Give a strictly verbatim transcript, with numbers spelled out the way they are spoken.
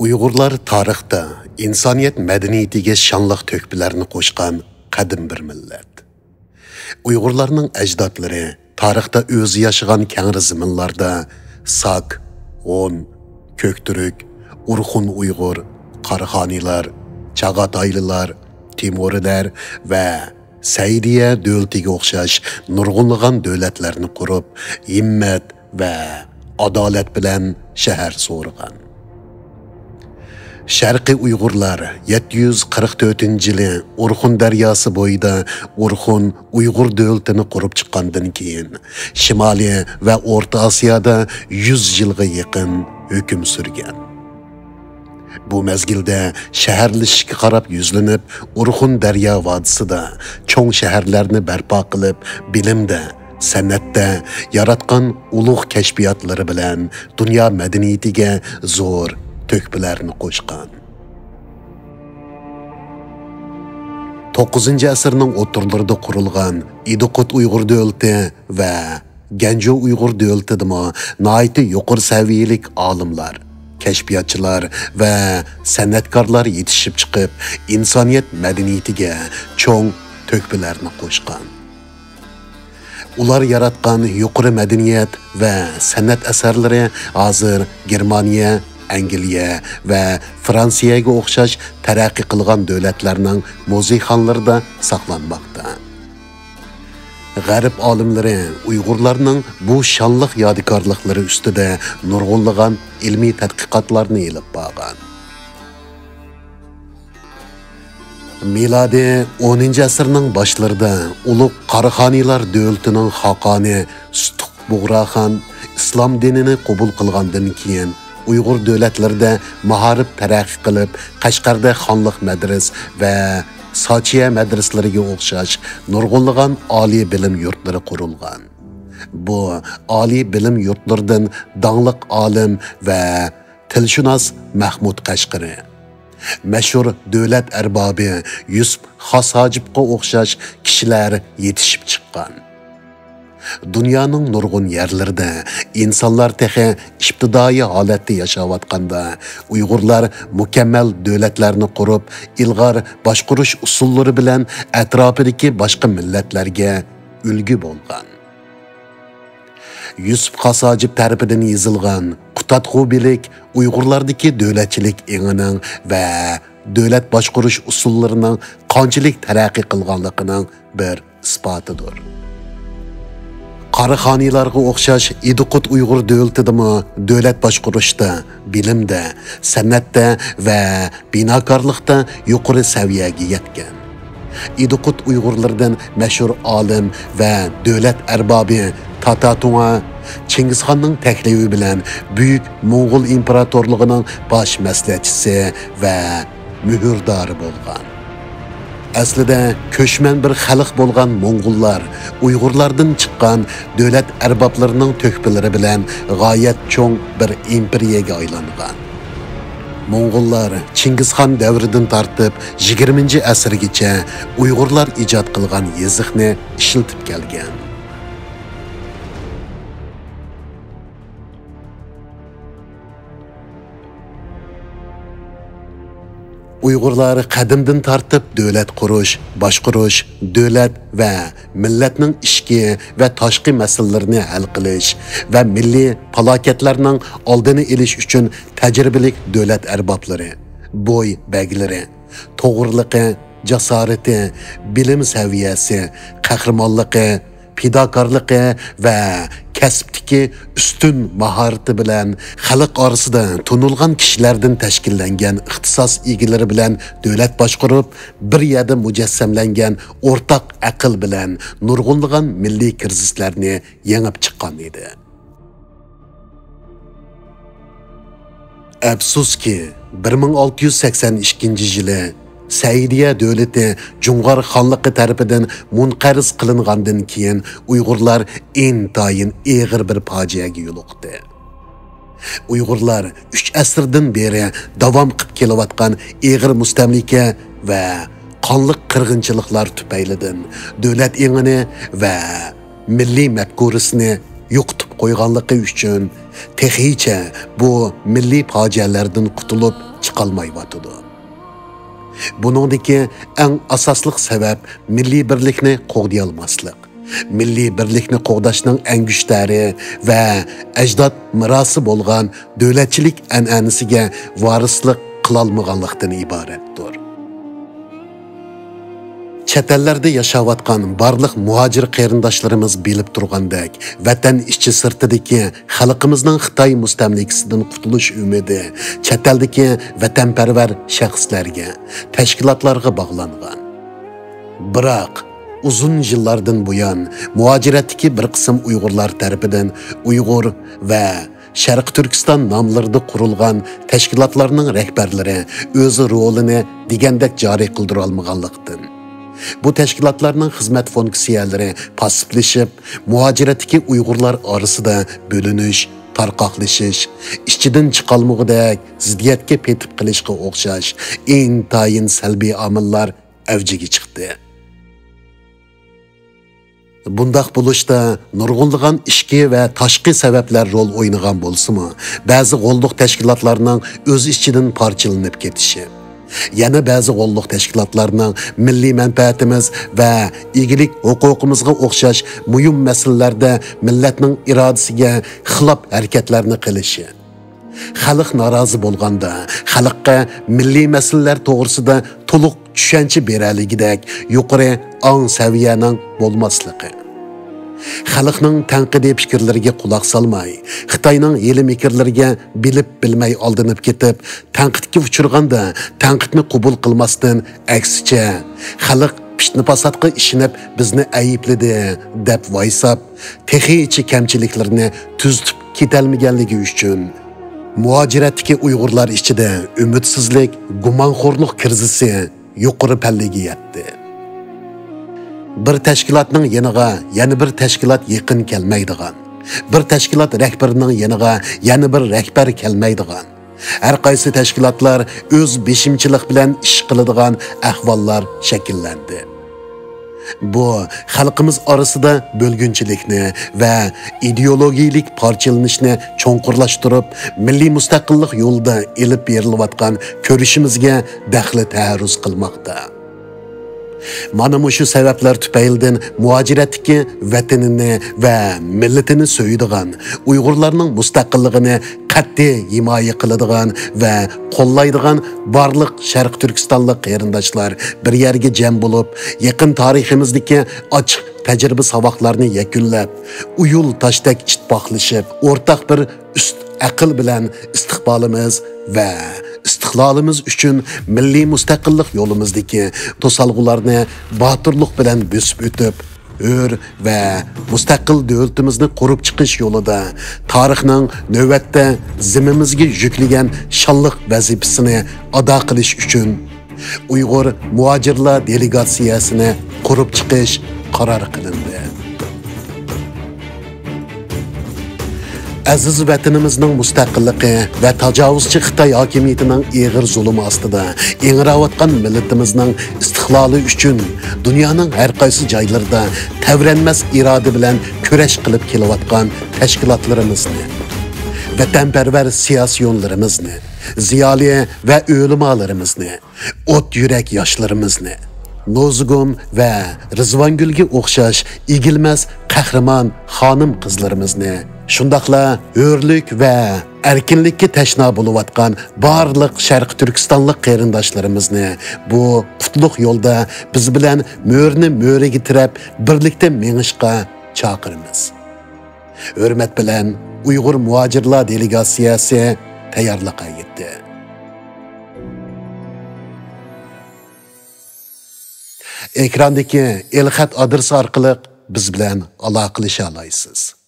ئۇيغۇرلار تارىختا ئىنسانىيەت مەدەنىيىتىگە شانلىق تۆھپىلەرنى قوشقان قەدىم بىر مىللەت. ئۇيغۇرلارنىڭ ئەجدادلىرى تارىختا ئۆزى ياشىغان كەڭرى زېمىنلاردا ساك، ھون، كۆكتۈرك، ئورخۇن ئۇيغۇر، قاراخانىيلار، چاغاتايلىلار، تىمۇرىلەر ۋە سەئىدىيە دۆلىتىگە ئوخشاش نۇرغۇنلىغان دۆلەتلەرنى قۇرۇپ، ھىممەت ۋە ئادالەت بىلەن شەھەر سورىغان. شەرقىي ئۇيغۇرلار يەتتە يۈز قىرىق تۆتىنچى يىلى ئورخۇن دەرياسى بويىدا ئورخۇن ئۇيغۇر دۆلىتىنى قۇرۇپ چىققاندىن كېيىن، شىمالىي ۋە ئورتا ئاسىيادا يۈز يىلغا يېقىن ھۆكۈم سۈرگەن. بۇ مەزگىلدە شەھەرلىشىشكە قاراپ يۈزلىنىپ، ئورخۇن دەريا ۋادىسىدا چوڭ شەھەرلەرنى بەرپا قىلىپ، بىلىمدە، سەنئەتتە ياراتقان ئۇلۇغ كەشپىياتلىرى بىلەن دۇنيا مەدەنىيىتىگە زور تۆھپىلەرنى قوشقان. توققۇزىنچى ئەسىرنىڭ ئوتتۇرىلىرىدا قۇرۇلغان ئىدىقۇت ئۇيغۇر دۆلىتى ۋە گەنجۇ ئۇيغۇر دۆلىتىدىمۇ ناھايىتى يۇقىرى سەۋىيەلىك ئالىملار، كەشپىياتچىلار ۋە سەنئەتكارلار يېتىشىپ چىقىپ، ئىنسانىيەت مەدەنىيىتىگە چوڭ تۆھپىلەرنى قوشقان. ئۇلار ياراتقان يۇقىرى مەدەنىيەت ۋە سەنئەت ئەسەرلىرى ھازىر گېرمانىيە، ئەنگلىيە ۋە فرانسىيەگە ئوخشاش تەرەققىي قىلغان دۆلەتلەرنىڭ مۇزېيخانىلىرىدا ساقلانماقتا. غەرب ئالىملىرى ئۇيغۇرلارنىڭ بۇ شانلىق يادىكارلىقلىرى ئۈستىدە نۇرغۇنلىغان ئىلمىي تەتقىقاتلارنى ئېلىپ بارغان. مىلادىي ئونىنچى ئەسىرنىڭ باشلىرىدا ئۇلۇغ قاراخانىيلار دۆلىتىنىڭ خاقانى سۇتۇق بۇغراخان ئىسلام دىنىنى قوبۇل قىلغاندىن كېيىن، ئۇيغۇر دۆلەتلىرىدە مائارىپ تەرەققىي قىلىپ، قەشقەردە خانلىق مەدرىسە ۋە ساچىيە مەدرىسىلىرىگە ئوخشاش نۇرغۇنلىغان ئالىي بىلىم يۇرتلىرى قۇرۇلغان. بۇ ئالىي بىلىم يۇرتلىرىدىن داڭلىق ئالىم ۋە تىلشۇناس مەھمۇد قەشقىرى، مەشھۇر دۆلەت ئەربابى يۈسۈپ خاس ھاجىپقا ئوخشاش كىشىلەر يېتىشىپ چىققان. دۇنيانىڭ نۇرغۇن يەرلىرىدە ئىنسانلار تېخى ئىپتىدائىي ھالەتتە ياشاۋاتقاندا، ئۇيغۇرلار مۇكەممەل دۆلەتلەرنى قۇرۇپ، ئىلغار باشقۇرۇش ئۇسۇللىرى بىلەن ئەتراپىدىكى باشقا مىللەتلەرگە ئۈلگە بولغان. يۈسۈپ خاس ھاجىپ تەرىپىدىن يېزىلغان قۇتادغۇ بىلىك ئۇيغۇرلاردىكى دۆلەتچىلىك ئېڭىنىڭ ۋە دۆلەت باشقۇرۇش ئۇسۇللىرىنىڭ قانچىلىك تەرەققىي قىلغانلىقىنىڭ بىر ئىسپاتىدۇر. قاراخانىيلارغا ئوخشاش ئىدىقۇت ئۇيغۇر دۆلىتىدىمۇ دۆلەت باشقۇرۇشتا، بىلىمدە، سەنئەتتە ۋە بىناكارلىقتا يۇقىرى سەۋىيەگە يەتكەن. ئىدىقۇت ئۇيغۇرلىرىدىن مەشھۇر ئالىم ۋە دۆلەت ئەربابى تاتاتۇڭا چىڭگىزخاننىڭ تەكلىپى بىلەن بۈيۈك موڭغۇل ئىمپېراتورلۇقىنىڭ باش مەسلىھەتچىسى ۋە مۆھۈردارى بولغان. ئەسلىدە كۆچمەن بىر خەلق بولغان موڭغۇللار ئۇيغۇرلاردىن چىققان دۆلەت ئەربابلىرىنىڭ تۆھپىلىرى بىلەن غايەت چوڭ بىر ئىمپېرىيەگە ئايلانغان. موڭغۇللار چىڭگىزخان دەۋرىدىن تارتىپ يىگىرمىنچى ئەسىرگىچە ئۇيغۇرلار ئىجاد قىلغان يېزىقنى ئىشلىتىپ كەلگەن. ئۇيغۇرلار قەدىمدىن تارتىپ دۆلەت قۇرۇش، باشقۇرۇش، دۆلەت ۋە مىللەتنىڭ ئىچكى ۋە تاشقى مەسىلىلىرىنى ھەل قىلىش ۋە مىللىي پالاكەتلەرنىڭ ئالدىنى ئېلىش ئۈچۈن تەجرىبىلىك دۆلەت ئەربابلىرى، بوي بەگلىرى، توغرىلىقى، جاسارىتى، بىلىم سەۋىيەسى، قەھرىمانلىقى، پىداكارلىقى ۋە كەسىپتىكى ئۈستۈن ماھارىتى بىلەن خەلق ئارىسىدا تونۇلغان كىشىلەردىن تەشكىللەنگەن ئىختىساس ئىگىلىرى بىلەن دۆلەت باشقۇرۇپ، بىر يەردە مۇجەسسەملەنگەن ئورتاق ئەقىل بىلەن نۇرغۇنلىغان مىللىي كىرىزىسلەرنى يېڭىپ چىققان ئىدى. ئەپسۇسكى، بىر مىڭ ئالتە يۈز سەكسەن ئىككىنچى يىلى سەئىدىيە دۆلىتى جۇڭغار خانلىقى تەرىپىدىن مۇنقەرز قىلىنغاندىن كېيىن، ئۇيغۇرلار ئىنتايىن ئېغىر بىر پاجىئەگە يولۇقتى. ئۇيغۇرلار ئۈچ ئەسىردىن بېرى داۋام قىلىپ كېلىۋاتقان ئېغىر مۇستەملىكە ۋە قانلىق قىرغىنچىلىقلار تۈپەيلىدىن دۆلەت ئېڭىنى ۋە مىللىي مەپكۇرىسىنى يوقىتىپ قويغانلىقى ئۈچۈن، تېخىچە بۇ مىللىي پاجىئەلەردىن قۇتۇلۇپ، قالمايۋاتىدۇ. بۇنىڭدىكى ئەڭ ئاساسلىق سەۋەب مىللىي بىرلىكنى قوغدىيالماسلىق. مىللىي بىرلىكنى قوغداشنىڭ ئەڭگۈشتەرى ۋە ئەجداد مىراسى بولغان دۆلەتچىلىك ئەنئەنىسىگە ۋارىسلىق قىلالمىغانلىقتىن ئىبارەتتۇر. چەت ئەللەردە ياشاۋاتقان بارلىق مۇھاجىر قېرىنداشلىرىمىز بىلىپ تۇرغاندەك، ۋەتەن ئىچى سىرتىدىكى خەلقىمىزنىڭ خىتاي مۇستەملىكىسىدىن قۇتۇلۇش ئۈمىدى چەت ئەلدىكى ۋەتەنپەرۋەر شەخسلەرگە، تەشكىلاتلارغا باغلانغان. بىراق، ئۇزۇن يىللاردىن بۇيان مۇھاجىرەتتىكى بىر قىسىم ئۇيغۇرلار تەرىپىدىن ئۇيغۇر ۋە شەرقىي تۈركىستان ناملىرىدا قۇرۇلغان تەشكىلاتلارنىڭ رەھبەرلىرى ئۆز رولىنى دېگەندەك جارى قىلدۇرالمىغانلىقتىن، بۇ تەشكىلاتلارنىڭ خىزمەت فۇنكسىيەلىرى پاسسىپلىشىپ، مۇھاجىرەتتىكى ئۇيغۇرلار ئارىسىدا بۆلۈنۈش، تارقاقلىشىش، ئىچىدىن چىقالمىغۇدەك زىددىيەتكە پېتىپ قېلىشقا ئوخشاش ئىنتايىن سەلبىي ئامىللار ئەۋجىگە چىقتى. بۇنداق بولۇشتا نۇرغۇنلىغان ئىچكى ۋە تاشقى سەۋەبلەر رول ئوينىغان بولسىمۇ، بەزى غوللۇق تەشكىلاتلارنىڭ ئۆز ئىچىدىن پارچىلىنىپ كېتىشى، يەنە بەزى غوللۇق تەشكىلاتلارنىڭ مىللىي مەنپەئەتىمىز ۋە ئىگىلىك ھوقۇقىمىزغا ئوخشاش مۇھىم مەسىلىلەردە مىللەتنىڭ ئىرادىسىگە خىلاپ ھەرىكەتلەرنى قىلىشى، خەلق نارازى بولغاندا، خەلققە مىللىي مەسىلىلەر توغرىسىدا تولۇق چۈشەنچە بېرەلىگۈدەك يۇقىرى ئاڭ سەۋىيەنىڭ بولماسلىقى، خەلقنىڭ تەنقىدىي پىكىرلىرىگە قۇلاق سالماي، خىتاينىڭ ھىيلە-مىكىرلىرىگە بىلىپ-بىلمەي ئالدىنىپ كېتىپ، تەنقىدكە ئۇچرىغاندا، تەنقىدنى قوبۇل قىلماستىن، ئەكسىچە، خەلق پىتنە-پاساتقا ئىشىنىپ بىزنى ئەيىبلىدى، دەپ ۋايساپ، تېخىچە كەمچىلىكلىرىنى تۈزىتىپ كېتەلمىگەنلىكى ئۈچۈن، مۇھاجىرەتتىكى ئۇيغۇرلار ئىچىدە ئۈمىدسىزلىك، گۇمانخورلۇق كىرىزىسى يۇقىرى پەللىگە يەتتى. بىر تەشكىلاتنىڭ يېنىغا يەنە بىر تەشكىلات يېقىن كەلمەيدىغان، بىر تەشكىلات رەھبىرىنىڭ يېنىغا يەنە بىر رەھبەر كەلمەيدىغان، ھەر قايسى تەشكىلاتلار ئۆز بېشىمچىلىق بىلەن ئىش قىلىدىغان ئەھۋاللار شەكىللەندى. بۇ خەلقىمىز ئارىسىدا بۆلگۈنچىلىكنى ۋە ئىدېئولوگىيەلىك پارچىلىنىشنى چوڭقۇرلاشتۇرۇپ، مىللىي مۇستەقىللىق يولىدا ئېلىپ بېرىلىۋاتقان كۈرىشىمىزگە دەخلى تەھەررۇز قىلماقتا. مانا مۇشۇ سەۋەبلەر تۈپەيلىدىن مۇھاجىرەتتىكى ۋەتىنىنى ۋە مىللىتىنى سۆيىدىغان، ئۇيغۇرلارنىڭ مۇستەقىللىقىنى قەتئىي ھىمايە قىلىدىغان ۋە قوللايدىغان بارلىق شەرقىي تۈركىستانلىق قېرىنداشلار بىر يەرگە جەم بولۇپ، يېقىن تارىخىمىزدىكى ئاچچىق تەجرىبە ساۋاقلارنى يەكۈنلەپ، ئۇيۇل تاشتەك ئىتتىپاقلىشىپ، ئورتاق بىر ئۈست ئەقىل بىلەن ئىستىقبالىمىز ۋە ئىستىقلالىمىز ئۈچۈن مىللىي مۇستەقىللىق يولىمىزدىكى توسالغۇلارنى باتۇرلۇق بىلەن بۆسۈپ ئۆتۈپ، ھۆر ۋە مۇستەقىل دۆلىتىمىزنى قۇرۇپ چىقىش يولىدا تارىخنىڭ نۆۋەتتە زىممىمىزگە يۈكلىگەن شانلىق ۋەزىپىسىنى ئادا قىلىش ئۈچۈن ئۇيغۇر مۇھاجىرلار دېلېگاتسىيەسىنى قۇرۇپ چىقىش قارار قىلىندى. ئەزىز ۋەتىنىمىزنىڭ مۇستەقىللىقى ۋە تاجاۋۇزچى خىتاي ھاكىمىيىتىنىڭ ئېغىر زۇلۇمى ئاستىدا ئىڭراۋاتقان مىللىتىمىزنىڭ ئىستىقلالى ئۈچۈن دۇنيانىڭ ھەر قايسى جايلىرىدا تەۋرەنمەس ئىرادە بىلەن كۈرەش قىلىپ كېلىۋاتقان تەشكىلاتلىرىمىزنى، ۋەتەنپەرۋەر سىياسىيونلىرىمىزنى، زىيالىي ۋە ئۆلىمالىرىمىزنى، ئوت يۈرەك ياشلىرىمىزنى، نوزۇگۇم ۋە رىزۋانگۈلگە ئوخشاش ئېگىلمەس قەھرىمان خانىم-قىزلىرىمىزنى، شۇنداقلا ھۆرلۈك ۋە ئەركىنلىككە تەشنا بولۇۋاتقان بارلىق شەرقىي تۈركىستانلىق قېرىنداشلىرىمىزنى بۇ قۇتلۇق يولدا بىز بىلەن مۆرىنى مۆرىگە تىرەپ بىرلىكتە مېڭىشقا چاقىرىمىز. ھۆرمەت بىلەن، ئۇيغۇر مۇھاجىرلار دېلېگاتسىيەسى تەييارلىق ھەيئىتى. ئېكراندىكى ئېلخەت ئادرېسى ئارقىلىق بىز بىلەن ئالاقىلىشالايسىز.